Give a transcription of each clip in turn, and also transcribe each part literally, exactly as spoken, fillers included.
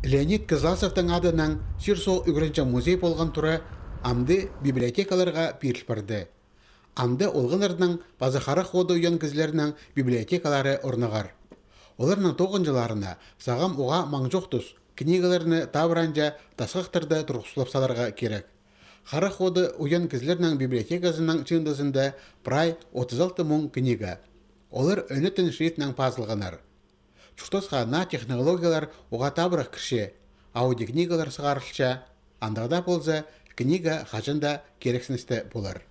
Леонид Кызласовтың адынаң чир-суғ ӱгренҷең музей полған тура амды библиотекаларға пиріл парды. Амды олғаннарның паза харах хода уйан кізілернің библиотекалары орнығар. Оларның тоғынҷыларына сағам уғаа маң чох тус книгаларны табыранҷа тасхахтарда турғыслап саларға кирек. Харах хода уйан кізілернің библиотеказының чыындызында прай отыс алты муң книга. Олар ӧнетін шрифтінең пазылғаннар. Чуртасха наа технологиялар уғаа табырах кірче, аудиокнигалар сығарылча, андағ даа полза, книга хаҷан даа кирексіністе полар.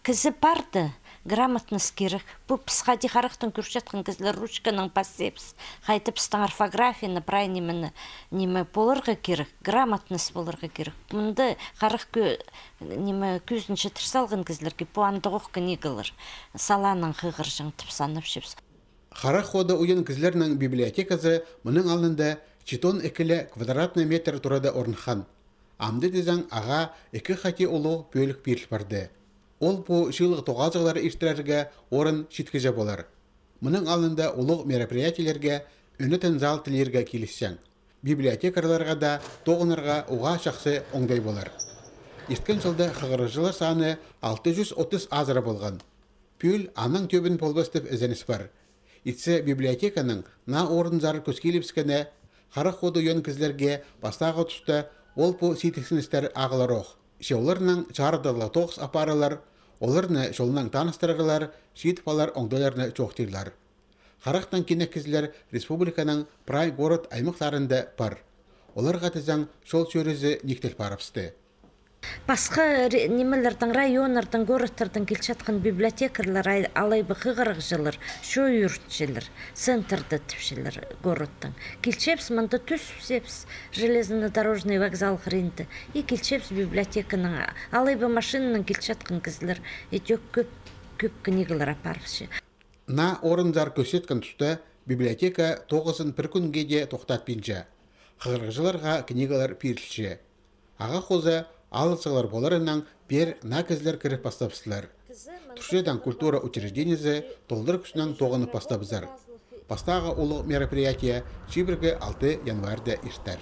Кізі парды, грамотность кирек. Пу піс хайди харахтаң кӧрчеткен кізілер ручканаң пасчабыс. Хайди пістің орфографияны, прай нимені, ниме поларға кирек, грамотность поларға кирек. Мында харах кӧ-, ниме, кӧзін читір салған кізілерге пу андағох книгалар саланың хығырҷаң тіп санапчабыс. Харах хода уйан кізілернің библиотеказы мының алнында читон ікі ле квадратный метр турада орныххан. Амды тізең ағаа ікі хати улуғ пӧлік пиріл парды. Ол пу чыылығ тоғазығлар иртірерге орын читкіҷе полар. Мының алнында улуғ мероприятиелерге ӧнетін зал тілирге килісчең. Библиотекарьларға даа тоғынарға уғаа чахсы оңдай полар. Ирткен чылда хығырығҷылар саны алты чӱс отыс азыра полған. Пӱӱл аның тӧбін полбас тіп ізеніс пар. Итсе библиотеканың наа орынзар кӧскилібіскені, харах хода уйан кізілерге пастағы туста ол пу сидіксіністер ағылар ох. Че оларнаң чарыдарлығ тоғыс апарылар, оларны чолнаң таныстырарлар, чиит палар оңдайларны чоохтирлар. Харахтаң кинек кізілер республиканың прай город-аймахтарында пар. Оларға тізең чол чӧрізі никтел парыбысты. Пасха ре-, нимелердең, районнардаң, городтардаң килчеткен библиотекарьлар, ай-, алай ба хығырығҷылар, чоо ӱгретчілер, центрда тіпчелер городтаң. Килчебіс, мында тӧстебіс железнодорожный вокзал хыринда. И килчебіс библиотеканаң, алай ба машинанаң килчеткен кізілер, итӧк кӧп, кӧп книгалар апарыбысча. Наа орынзар кӧзіткен туста библиотека тоғызын пір кӱнге дее тохтатпинча. Хығырығҷыларға книгалар пирілче. Ағаа хоза алызығлар поларынаң пеер наа кізілер кіріп пастабыстылар. Турчатаң культура учреждениезі толдыр кӱснең тоғынып пастабызар. Пастағы улуғ мероприятие чибіргі алты январьда иртер.